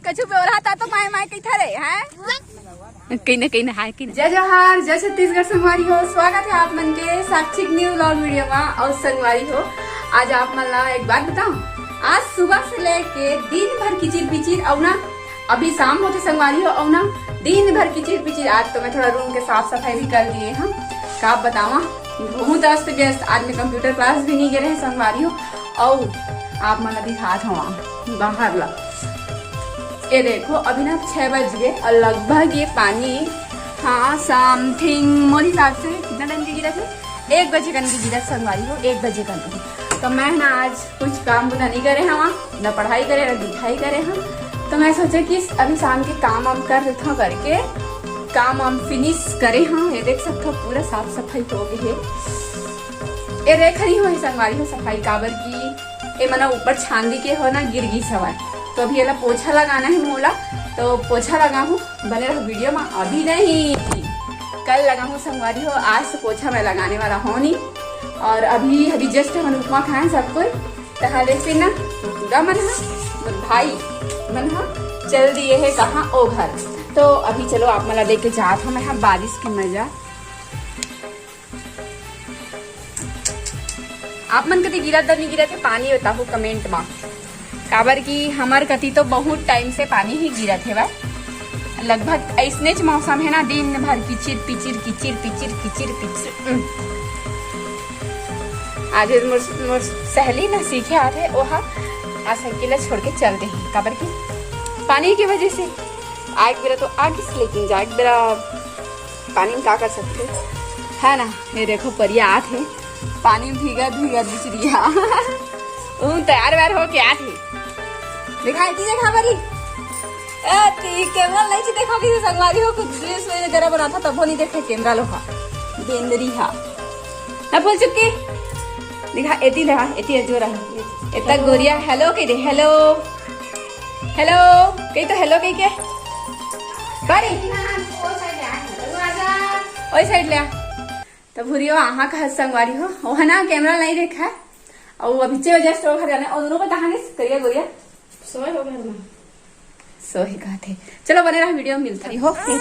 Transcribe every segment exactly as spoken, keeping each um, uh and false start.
कछु बोला था तो माय माय कही था रे, हैं? कहीं ना कहीं नहाए कि ना। जय जोहार, जय छत्तीसगढ़ संगवारी हो, स्वागत है आप मन के साक्षिक न्यू व्लॉग वीडियो मा। और संगवारी हो, आज आप मन ला एक बात बताऊं, आज सुबह से लेके दिन भर किचिर पिचिर, और ना अभी शाम होते संगवारी हो, और ना दिन भर किचिर पिचिर। आज तो मैं थोड़ा रूम के साफ सफाई भी कर लिए हम, का बतावा, बहुत अस्त व्यस्त। आज मैं कंप्यूटर क्लास भी नहीं गए रहे संगवारी हो, और आप मन ला दिखात हवा बाहर ला। ये देखो, अभी ना छह बज गए और लगभग ये पानी, हाँ, समथिंग मोर हिसाब से कितना टाइम के गिरा थे, एक बजे कन के गिरा संगवारी हो, एक बजे कन के। तो मैं ना आज कुछ काम बुता नहीं करे हवा, ना पढ़ाई करे, ना लिखाई करे हम। तो मैं सोचे कि अभी शाम के काम वाम कर देता हूँ करके काम वाम फिनिश करे हाँ। ये देख सकते हो पूरा साफ सफाई हो गई है। ये रेख नहीं हुई संगवारी हो सफाई, काबर की ए मना ऊपर छांदी के हो ना गिर गिस हवय। तो अभी एला पोछा लगाना है मोला, तो पोछा लगाहूँ, बने रहो वीडियो में। अभी नहीं, कल लगाहूँ संगवारी हो, आज से पोछा मैं लगाने वाला हूँ नहीं। और अभी अभी जस्ट हमन उपमा खाए सब कोई, तहाले फिर ना पूरा मन हा मोर भाई मन हा चल दिए है कहाँ ओ घर। तो अभी चलो आप मला देके जात हूँ मैं हा बारिश के मजा। आप मन कति गिरत द नहीं गिरत हे पानी बताहू कमेंट मा, काबर कि हमर कति तो बहुत टाइम से पानी ही गिरत हेवय। लगभग ऐसनेच मौसम है ना, दिन भर किचिर पिचिर किचिर पिचिर किचिर पिचिर। उम। आज मोर, मोर सहेली ना सीखे आथे, ओहा आज साइकिल ला छोड़ के चल दे, काबर कि पानी की वजह से आए के बेरा तो आ गिस, लेकिन जाए के बेरा पानी में का कर सकते है ना। ये देखो परिया आत है, पानी में भीगा भीगा बिचरिया। ऊ तैयार वैयार होके आत है। देखा इतनी देखा बरी। ए ती कैमरा नहीं ची देखा कि संगवारी हो कुछ ड्रेस में जरा बना था तब नहीं देखे कैमरा लोहा। बेंदरी हा। ना बोल चुकी। देखा एती देखा एती जोर है। इतना गोरिया हेलो कह दे हेलो। हेलो, कही तो हेलो कही के। बारी। ओई साइड ले आ। तब भूरियो आहा कहा संगवारी हो। ओह ना कैमरा नहीं देखा है। और वो अभी चे वजह से घर जाने और दोनों को कहाँ गए? करिया गोरिया। सोए हो घर में। सोए कहा थे। चलो बने रहा वीडियो में मिलता ही हो। पे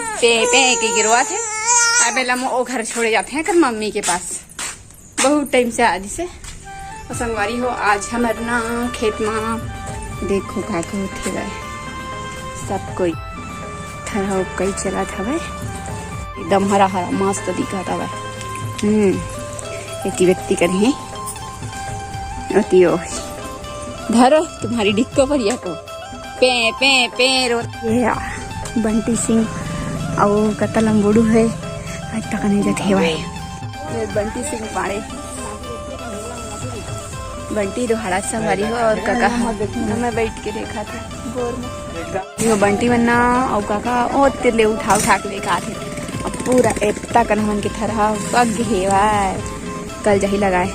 पे के गिरवा थे। अब बेला मो ओ घर छोड़े जाते हैं कर मम्मी के पास। बहुत टाइम से आ दिसे। और संगवारी हो, आज हमर ना खेत मा देखो का का होथे गा। सब कोई थरहा उपकई चलत हवय, एकदम हरा हरा मस्त दिखत हवय। हम्म, एती व्यक्ति कर हे, ओती ओ धरो तुम्हारी डिक्को परिया को। पे, पे, पे रो। ये आ, बंटी सिंह अउ कतलम बुड़ू है। आज तक नहीं जथे भाई। ये बंटी सिंह पाड़े। बंटी रोहाड़ा संगवारी हो और काका ह। मैं बैठ के देखा था बोर में। यो बंटी मन्ना अउ काका ओ तिरले उठा उठा के देखा थे। अब पूरा एत्ता कन हमन के थरहा पग हेवाय। कल जही लगाए।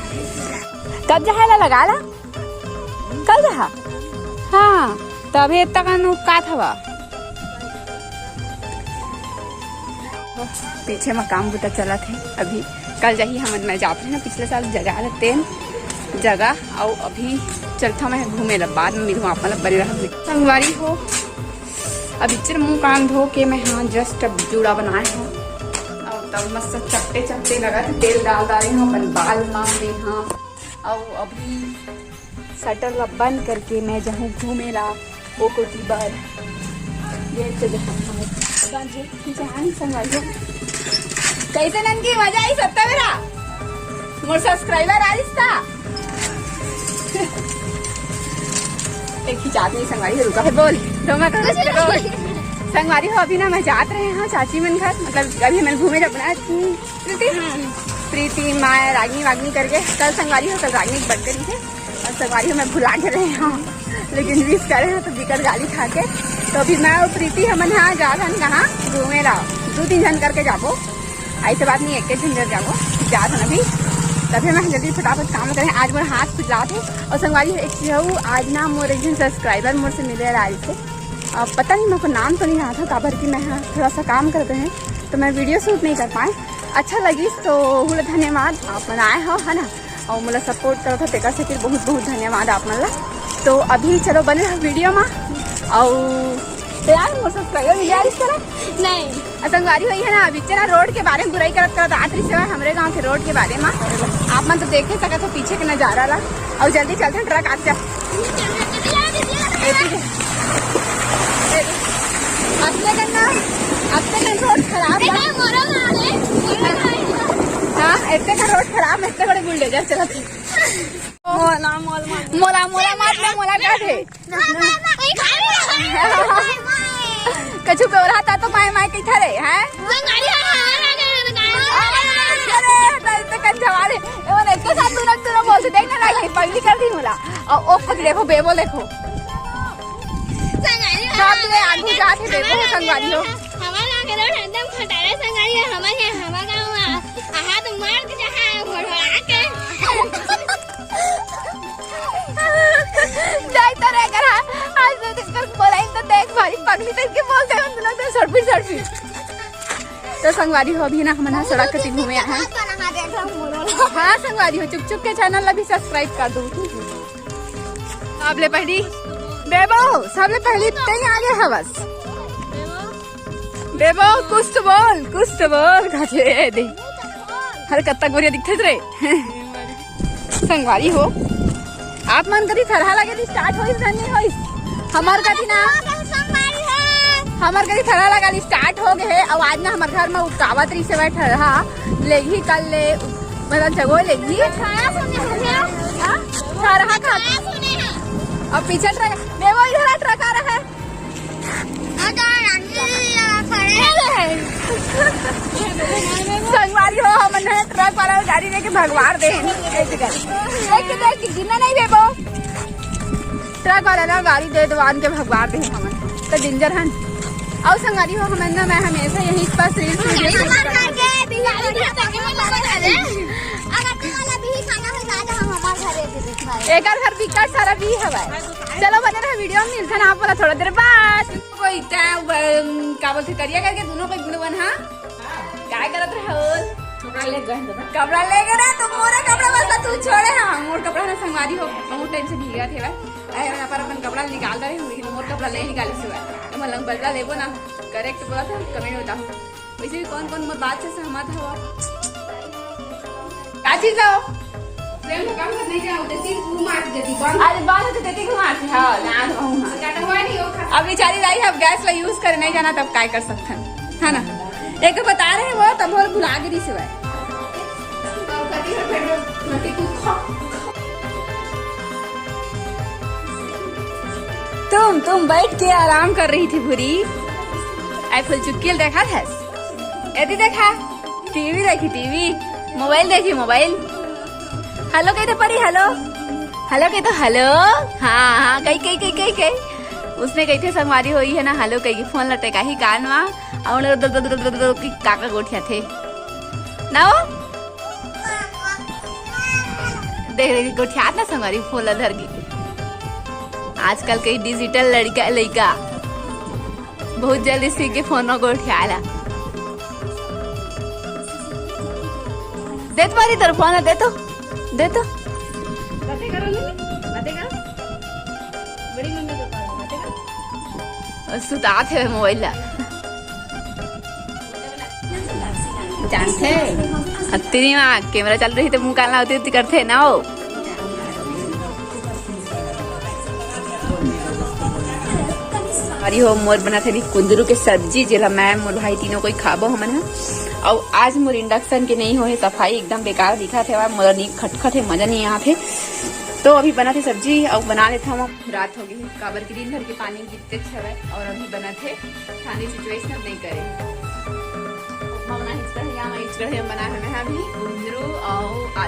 कब जहा ला लगा ला? कल जहा? हाँ, तभे तक अनुकात हवा। पीछे म काम बुता चलत हे अभी। कल जाही हमन, मैं जात रहे ना पिछले साल जगा रहते जगह, अउ अभी चलता मैं घूमे ला, बाद में मिलूँ आप मतलब बने रहा संगवारी हो। अब इचर मुंह कान धो के मैं हाँ जस्ट अब जूड़ा बनाए हूँ। और तब मस्त चपटे चपटे लगा थे, तेल डाल डाले हूँ अपन बाल मा में हाँ। और अभी शटर ला बंद करके मैं जाहूँ घूमे ला ओ कोती बर। ये तो देखो, जान संगवारी हो। कैसे ननकी मजा आई सत्ता मेरा? मोर सब्सक्राइबर आ रिश्ता। एक ही जात नहीं संगवारी हो, रुका है बोल। तो मैं तो कुछ नहीं। संगवारी हो, अभी ना मैं जात रहे हाँ चाची मन घर, मतलब अभी मैं घूमे जब ना प्रीति, प्रीति माया रागनी वागनी करके। कल संगवारी हो, कल रागनी की बर्थडे रही थे। और संगवारी हो मैं भुला के रहे हूँ, लेकिन विश करे हूँ तो बिकट गाली खा के। तो अभी मैं और प्रीति हमन हाँ जात हन कहाँ घूमे ला, दो तीन झन करके जाबो। ऐसे बात नहीं, एक एक झन जब जाबो जात हन अभी। तभी मैं जल्दी फटाफट काम करें, आज मोर हाथ खुजलात है। और संगवारी हो एक चीज हूँ, आज ना मोर एक झन सब्सक्राइबर मोर से मिले ला आई थे। अब पता नहीं मेरे को नाम तो नहीं याद था, काबर कि मैं हाँ थोड़ा सा काम करते हैं तो मैं वीडियो शूट नहीं कर पाए। अच्छा लगिस तो हुला धन्यवाद आप मन आए हो है ना, और मोला सपोर्ट करत हो तेकर खातिर बहुत बहुत धन्यवाद आप मन ला। तो अभी चलो बने रहो वीडियो मा, और तो यार, मोर subscriber मिल जाए इस तरह। नहीं। आ, संगवारी हो, ये ना, अभी चला रोड के बारे में बुराई करत करत आत रही से हमरे गांव के रोड के बारे में। आप मन तो देखे सकत हो पीछे के नजारा ला, और जल्दी चलते हैं, ट्रक आत जा। अतने कन ना, अतने कन रोड खराब बा। हाँ, अतने कन रोड खराब, अतने बड़े बुलडोजर चलत हे। मोला, मोला, मोला। मोला, मोला मत ले, मोला का दे? कछु बेवरा था तो माय, माय कइथा रे, हैं? अरे, तो इतने कन जवान है। ए, वो इतने साथ तू ना, तू ना बोलते, देख ना, लागे, पगली कर दी मोला। और ओ पगले हो, बेबो देखो। सब ले आगू जात हे, बेबो संगवारी हो। हमारे गाँव के रोड एकदम खटारा संगवारी है, हमारे, हमारे गाँव में हाथ मार के जहाँ है, भड़वा के। जाई तो रे करा, आज तो देख कर बोलाई तो देख भारी पगली तरीके बोलते हैं, हम दोनों तो सड़फिट सड़फिट। तो संगवारी हो, अभी ना हमन ह सड़क कति घूमे आए हैं। हाँ संगवारी हो, चुक चुक के channel ला भी subscribe कर दो। सबले पहली बेबो, सबले पहली तई आगे हवस। बेबो, कुछ तो बोल, कुछ तो बोल, काचे दे। हर कत्ता गोरिया दिखथे रे। संगवारी हो, आप मन कती थरहा लगे start होइस धन नहीं होइस? हमर कती ना, हमर कती थरहा लगा start हो गए हे। अब आज ना हमर घर में उकावत रही से वह थरहा लेगी, कल ले, मतलब जगो लेगी। हाँ? थरहा खा। अब पीछे ट्रक, बेबो इधर आ, ट्रक आ रहा है। संगवारी हो, हमन ह ट्रक वाला गाड़ी लेके भगवार दे। देख के, देख के, गिरना नहीं बेबो। ट्रक वाला ना गाड़ी दे दवान के भगवार दे हमन। तो डेंजर हन। और संगवारी हो, हमन ना, मैं हमेशा यही पास reels video देखती हूँ। अगर तुम वाला भी खाना हो, तो आ जाओ हमारे घरे भी देखना है। एकर घर बिकट सारा भी हवय। चलो बने रहे video में, मिलते हैं आप वाला थोड़ा देर बाद। कोई तय, अम, का बोलते, करिया करके दोनों कोई बुढ़वन, हाँ? काय करत रहे हो? कपड़ा ले गए हैं। कपड़ा ले गए ना, तो मोरे कपड़ा बस तू छोड़े ना, मोर कपड़ा ना संगवारी हो, बहुत टाइम से भीगा थे भाई। अरे, यहाँ पर अपन कपड़ा निकाल रहे हैं, लेकिन मोर कपड़ा नहीं निकाले से भाई। तो मतलब बदला लेबो ना, correct बोला था, comment में बताओ। वैसे भी कौन कौन मोर बात से सहमत हो आप? का चीज हो? प्रेम को काम करने जाओ, देती घूम मार देती, बंद। अरे, बंद तो देती घूम मारती, हाँ, ना, ना, ना। काटा हुआ नहीं हो, खा। अब बेचारी दाई, अब गैस ला use करे नहीं जाना, तब काय कर सकथन, है ना? एक तो बता रहे वो, तब वो भुला गिरी से भाई। अब कति हो, फेर वो, कति तू खा। तुम, तुम बैठ के आराम कर रही थी भूरी। आई फुल चुक्की देखा था। एती देखा, टीवी देखी, टीवी, मोबाइल देखी, मोबाइल। हेलो कही तो परी, हेलो, हेलो कही तो हेलो। हाँ, हाँ, कही, कही, कही, कही, कही। उसने कही थे संगवारी होई है ना, हेलो कही, फोन लटे का ही कान मा, और द-, द-, द-, द-, द-, द-, की काका गोठिया थे ना वो। देख, देख, गोठियात ना संगवारी, फोन ला धर के। आजकल के डिजिटल लड़का, लइका बहुत जल्दी सीख के फोन में गोठियाला। दे तो बारी तोर फोन, दे तो, दे तो। बातें करो ना, बातें करो। बड़ी मम्मी के पास बातें करो। और सुतात है मोबाइल ला। जानथे, अत्ती नहीं माँ, कैमरा चालू रही तो मुँह कान ला होती होती करथे ना वो। अरे हो, मोर बनत हे अभी कुंदरू के सब्जी, जेला मैं, मोर भाई तीनों कोई खाबो हमन ह। अउ आज मोर induction के नहीं होहे सफाई, एकदम बेकार दिखत हे, मोर नीक खटखट हे, मजा नहीं आत हे। तो अभी बनत हे सब्जी, अउ बना लेथन हम। रात हो गई, काबर कि दिन भर के पानी गिरते हवय, अउ अभी बनत हे, खाने situation अब नहीं करे। उपमा बना हिचकढ़िया में, हिचकढ़िया में बना है मैं अभी कुंदरू अउ